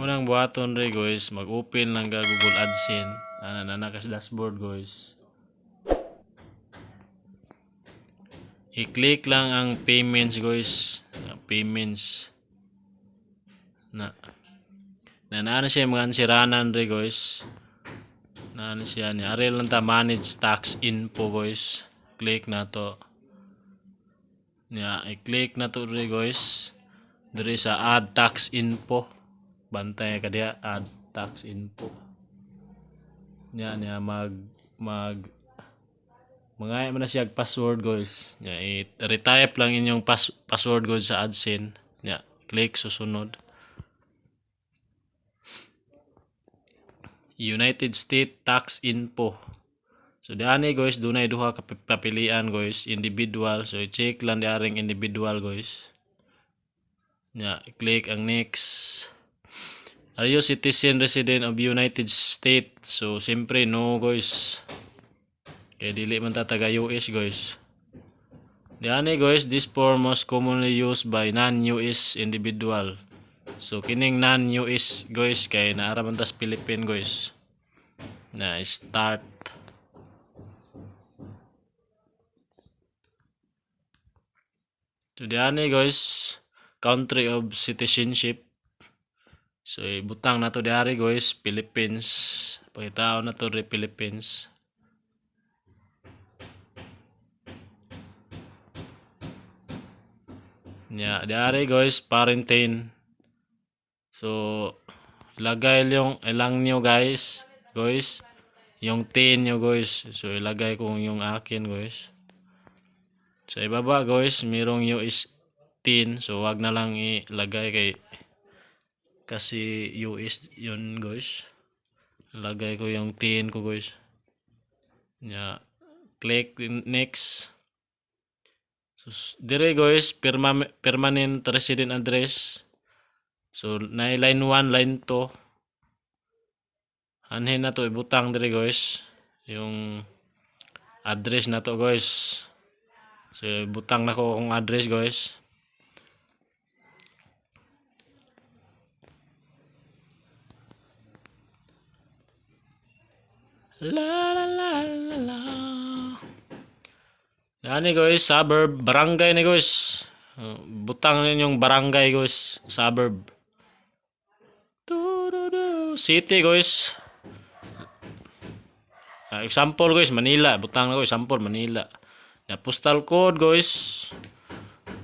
Unang buhaton re guys, mag-open lang ka Google AdSense. Ana na na ka sa dashboard, guys. I-click lang ang payments, guys. Payments. Na. Na na siya mga ansiranan re, guys. Na ano siya niya. Ari lang ta manage tax info, guys. Click na to. Nya, i-click na to re, guys. Diri sa add tax info. Bantay ka diha, add tax info. Nya niya mag mag mga man na siya password, guys. Nya i-retype lang inyong password, guys, sa AdSense. Nya click susunod. United States Tax Info. So diani guys, dunay duha ka papilian, guys, individual. So i-check lang diaring individual, guys. Nya click ang next. Are you citizen, resident of United States? So siyempre no, guys. Kay dili man ta taga US, guys. Diani guys, this form most commonly used by non-US individual. So kining non-US, guys, kay naara man tas Philippine, guys. Na start. So diani guys, country of citizenship. So ibutang na to diari guys, Philippines. Pangitao na to ri Philippines. Nya diari guys, quarantine. So ilagay yung ilang nyo guys, guys, yung 10 nyo, guys. So ilagay ko yung akin, guys. Sa ibaba guys, merong US 10. So wag na lang ilagay kay kasi US yun, guys. Lagay ko yung 10 ko, guys. Nya click next. So dire guys, permanent resident address. So na line 1, line 2. Anhin na to ibutang dire, guys. Yung address na to, guys. So ibutang na ko akong address, guys. La la la la la. Ani guys, suburb, barangay ni guys. Butang ninyong barangay, guys, suburb. Du, city, guys. Example guys, Manila. Butang na ko example Manila. Ya, postal code, guys.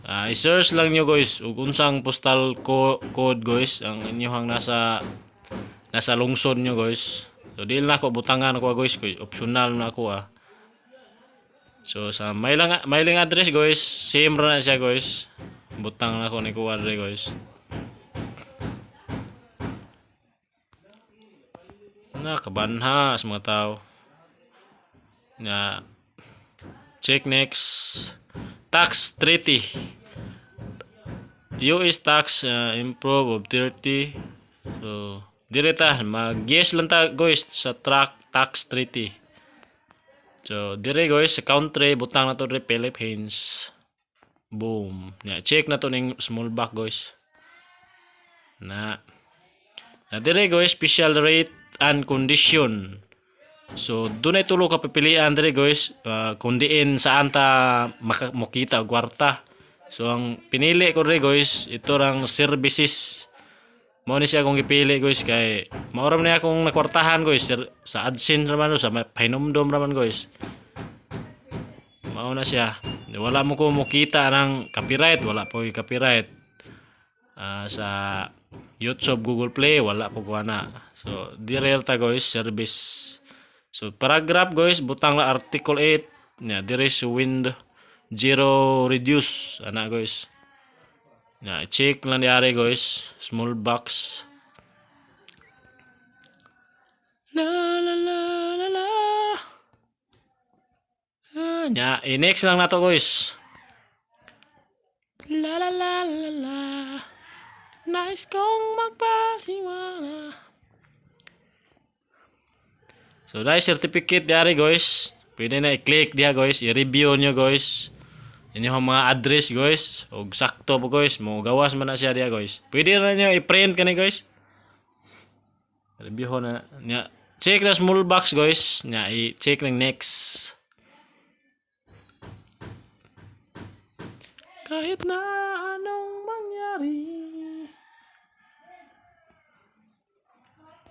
I-search lang nyo guys ug unsang postal code, guys, ang inyong nasa nasa lungsod nyo, guys. So dili na ako butangan ako guys, kay optional na ako ah. So sa mailing mailing address guys, same ra na siya, guys. Butang na ako ni kuha diri, guys. Na kabanha sa mga tao. Na check next. Tax treaty. US tax improve of 30. So dire ta mag yes lang ta guys sa track tax treaty. So dire guys sa country, butang na to dire Philippines. Boom. Ya, check na to ning small back, guys. Na. Na dire guys, special rate and condition. So dunay tulo ka pipilian dire guys, kung diin saan ta mokita og kwarta. So ang pinili ko dire guys, ito rang services. Mao ni siya akong gipili guys kay mao ra man ni akong nakwartahan guys sa AdSense ra man o sa pahinumdom ra man, guys. Mao na siya. Wala mo ko mokita ng copyright, wala po yung copyright. Sa YouTube, Google Play, wala po ko ana. So dire ta guys, service. So paragraph guys, butang la article 8 nya dire sa window zero reduce ana guys. Nya check lang diari guys, small box. La la la la la. Nya i-next lang nato guys. La la la la la. Nice kong magpasiwala. So dahil certificate diari guys, pwede na i-click diha guys, i-review nyo guys. Inyong mga address guys, og sakto po guys, mo gawas man na siya diha guys. Pwede na niyo i-print kani guys. Review na niya. Check na small box, guys. Nya i-check ng next. Kahit na anong mangyari.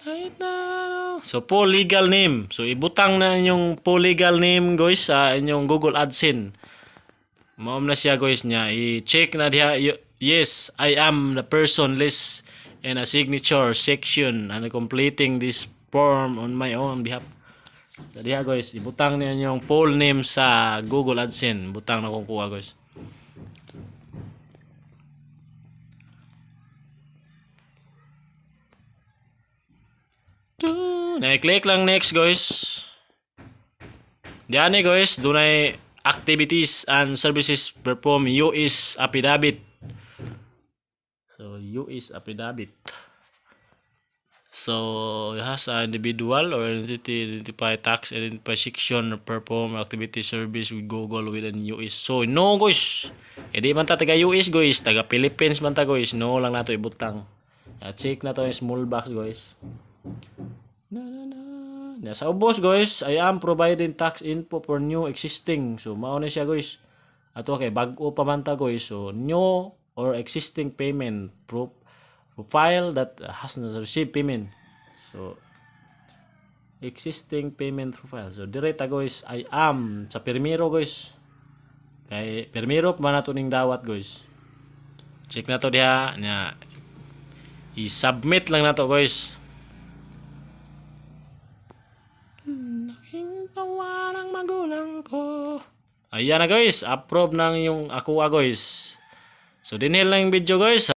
Kahit na ano. So, full legal name. So, ibutang na inyong full legal name, guys, sa inyong Google AdSense. Mao na siya, guys, niya. I-check na diha. Yes, I am the person list in a signature section and completing this form on my own behalf. So, diha, guys, ibutang niya inyong full name sa Google AdSense. Butang na kung kuha, guys. Na-click lang next, guys. Diyan eh, guys, dunay activities and services perform US affidavit. So US affidavit. So has a individual or entity identify tax identify section perform activity service with Google within US. So no, guys. Eh di man ta taga US, guys, taga Philippines man ta, guys. No lang nato ibutang. Check na to yung small box, guys. Na na na. Na sa ubos, guys, I am providing tax info for new existing. So mao na siya, guys. Ato kay bag-o pa man ta, guys. So new or existing payment proof profile that has not received payment. So existing payment profile. So dire ta, guys, I am sa primero, guys. Kay primero pa man nato ning dawat, guys. Check na to diha nya. I-submit lang nato, guys. Laking tawa ng magulang ko. Ayan na, guys, approve ng yung ako, guys. So dinhil lang yung video, guys.